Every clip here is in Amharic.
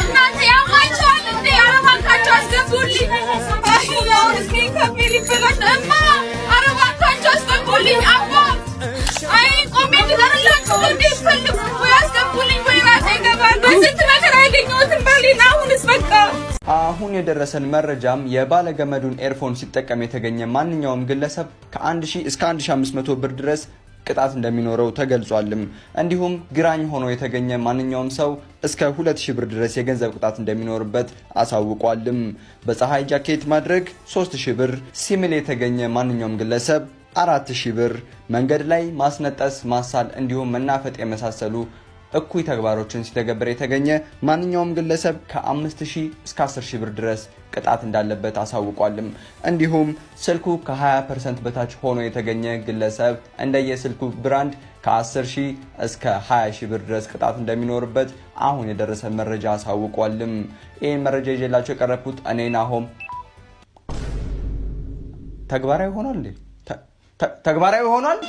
እናንተ ያማቸዋል እንዴ? ኧረ እባካችሁ አስገቡልኝ። አሁን እስኪ ከቤ ሊበላሽ ነው። እማ ኧረ እባካችሁ አስገቡልኝ። አባ አይ ቆሜ እንድቀርላችሁ ነው እንዴ? ፈልጉ ወይ አስገቡልኝ ወይ ራሴ እገባለሁ። በስንት መከራ ያገኘሁትን ባሌን አሁንስ በቃ። አሁን የደረሰን መረጃም የባለገመዱን earphone ሲጠቀም የተገኘ ማንኛውም ግለሰብ ከ1000 እስከ 1500 ብር ድረስ ቅጣት እንደሚኖረው ተገልጿልም። እንዲሁም ግራኝ ሆኖ የተገኘ ማንኛውም ሰው እስከ 2000 ብር ድረስ የገንዘብ ቅጣት እንደሚኖርበት አሳውቋልም። በፀሐይ ጃኬት ማድረግ 3000 ብር፣ ሲምል የተገኘ ማንኛውም ግለሰብ 4000 ብር፣ መንገድ ላይ ማስነጠስ፣ ማሳል እንዲሁም መናፈጥ የመሳሰሉ እኩይ ተግባሮችን ሲተገብር የተገኘ ማንኛውም ግለሰብ ከ5000 እስከ 10,000 ብር ድረስ ቅጣት እንዳለበት አሳውቋልም። እንዲሁም ስልኩ ከ20% በታች ሆኖ የተገኘ ግለሰብ እንደየስልኩ brand ከ10,000 እስከ 20,000 ብር ድረስ ቅጣት እንደሚኖርበት አሁን የደረሰ መረጃ አሳውቋልም። ይህን መረጃ ይዤላቸው የቀረብኩት እኔ ናሆም። ተግባራዊ ሆኗል እንዴ? ተግባራዊ ሆኗል?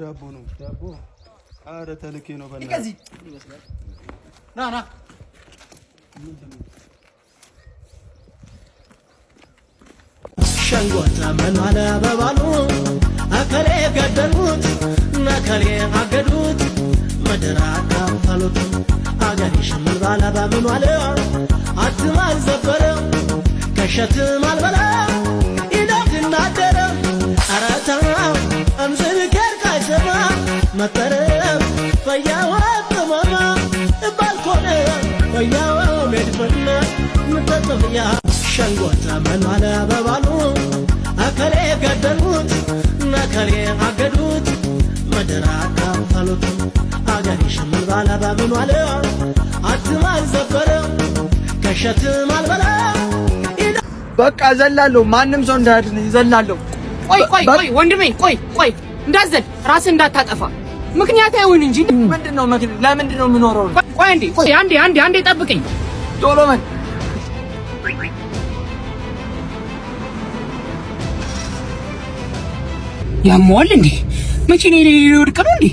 ዳቦ ነው ዳቦ። ኧረ ተልኬ ነው በእናትህ። ና ና። ሸንጎ ተመኗል በባሉ አከሌ ገደሉት ነከሌ አገዱት ምድር አካፈሉት አገር ሽምን ባለ በምኗል አትም አልዘበረ ከሸትም አልበላ ኢዳት እናደረ አረታ እምዝንከር ካይሰማ መጠረ ፈያዋ ቅመማ ባልኮነ ፈያዋ ሜድፈና ምጠጥፍያ ሸንጎ ተመኗል በባሉ አከሌ ገደሉት ነከሌ አገዱት ምድር አካፈሉት አገር ሽምን ባለ በምኗል አትም አልዘበረ ከሸትም አልበላ። በቃ ዘላለሁ። ማንም ሰው እንዳያድነኝ ዘላለሁ። ቆይ ቆይ ቆይ ወንድሜ፣ ቆይ ቆይ፣ እንዳዘል ራስህ እንዳታጠፋ። ምክንያት አይሆን እንጂ። ምንድን ነው? ለምንድን ነው የምኖረው? ቆይ አንዴ፣ ቆይ አንዴ፣ አንዴ አንዴ ጠብቀኝ። ቶሎ በል። ያመዋል እንዴ? መቼ ነው ሊወድቅ ነው እንዴ?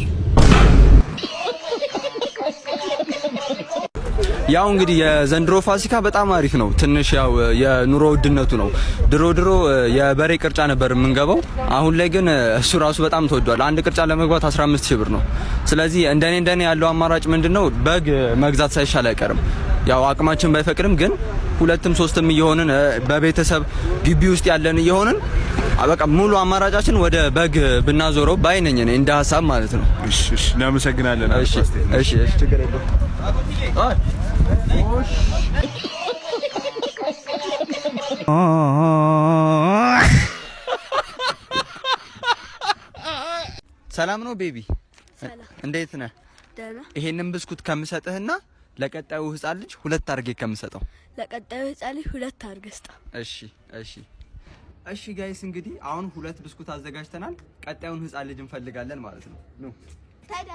ያው እንግዲህ የዘንድሮ ፋሲካ በጣም አሪፍ ነው። ትንሽ ያው የኑሮ ውድነቱ ነው። ድሮ ድሮ የበሬ ቅርጫ ነበር የምንገባው። አሁን ላይ ግን እሱ ራሱ በጣም ተወዷል። አንድ ቅርጫ ለመግባት 15 ሺህ ብር ነው። ስለዚህ እንደኔ እንደኔ ያለው አማራጭ ምንድነው? በግ መግዛት ሳይሻል አይቀርም። ያው አቅማችን ባይፈቅድም ግን ሁለትም ሶስትም እየሆንን በቤተሰብ ግቢ ውስጥ ያለን እየሆንን በቃ ሙሉ አማራጫችን ወደ በግ ብናዞረው ባይ ነኝ እኔ እንደ ሀሳብ ማለት ነው። እሺ እሺ፣ እናመሰግናለን። እሺ እሺ እሺ፣ ችግር የለውም። ሰላም ነው baby፣ እንዴት ነህ? ይሄንን ብስኩት ከምሰጥህና ለቀጣዩ ህፃን ልጅ ሁለት አድርጌ ከምሰጠው ለቀጣዩ ህፃን ልጅ ሁለት አድርገህ ስጠው። እሺ እሺ እሺ guys፣ እንግዲህ አሁን ሁለት ብስኩት አዘጋጅተናል። ቀጣዩን ህፃን ልጅ እንፈልጋለን ማለት ነው። ኑ። ታዳ።